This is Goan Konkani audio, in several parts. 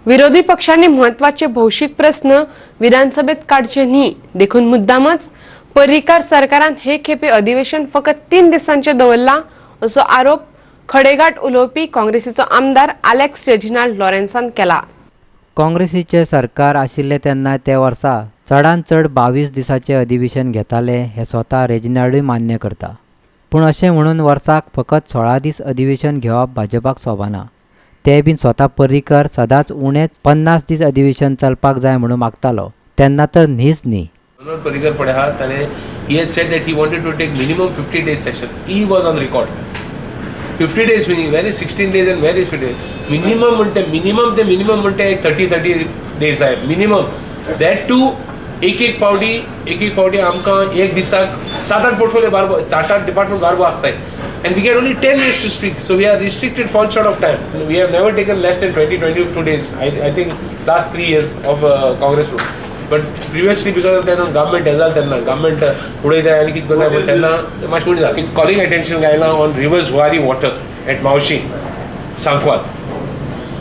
विरोधी पक्षांनी म्हत्वाचे भौशीक प्रस्न विधानसभेत काडचे न्ही देखून मुद्दामच पर्रीकार सरकारान हे खेपे अधिवेशन फकत 3 दिसांचे दवरला असो आरोप खडेगांठ उलोवपी काँग्रेसीचो आमदार आलेक्स रेजिनाल्ड लॉरेन्सान केला. काँग्रेसीचें सरकार आशिल्लें तेन्ना ते वर्सा चडांत चड 22 दिसांचें अधिवेशन घेताले हें स्वता रेजिनाल्डूय मान्य करता. पूण अशें म्हणून वर्साक फकत 16 दीस अधिवेशन घेवप भाजपाक सोबना. तें बीन स्वता पर्रीकर सदांच उणेच 50 दीस अधिवेशन चलपाक जाय म्हणून मागतालो तेन्ना तर न्हीच न्ही. मनोहर पर्रीकर पळय आहा, ताणें he had said that he wanted to take minimum 50 days session. He was on record. 50 days meaning where is 16 days and where is 50 days? Minimum म्हणटे, minimum ते मिनिमम म्हणटे एक 30 डेज जाय मिनिमम. That to एक एक पावटी, एक एक पावटी आमकां एक दिसाक सात आठ पोर्टफोलियो बारबो, सात आठ डिपार्टमेंट बारबो आसताय and we get only 10 minutes to speak, so we are restricted, fall short of time. We have never taken less than 20 22 days, I think, last 3 years of Congress rule. But previously, because of तेन्ना गव्हर्मेंट हें जालें, तेन्ना गव्हर्मेंट उडयता आनी कितें करता पळय, तेन्ना मातशें उणें जालें. कॉलिंग अटेन्शन आयलां on River Zuari water at Maushi, Sancoale.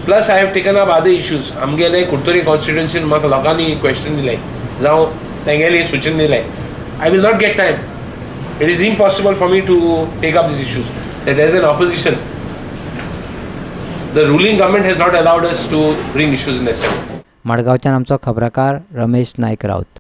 Plus I have taken up other issues. आमगेले कुडतरी कॉन्स्टिट्युन्सीन म्हाका लोकांनी क्वेश्चन दिलें जावं तेंगेलें सुचन दिलें. I will not get time. It is impossible for me to take up these issues. That as an opposition, the ruling government has not allowed us to bring issues in the assembly. मडगांवच्यान आमचो खबराकार रमेश नायक राऊत.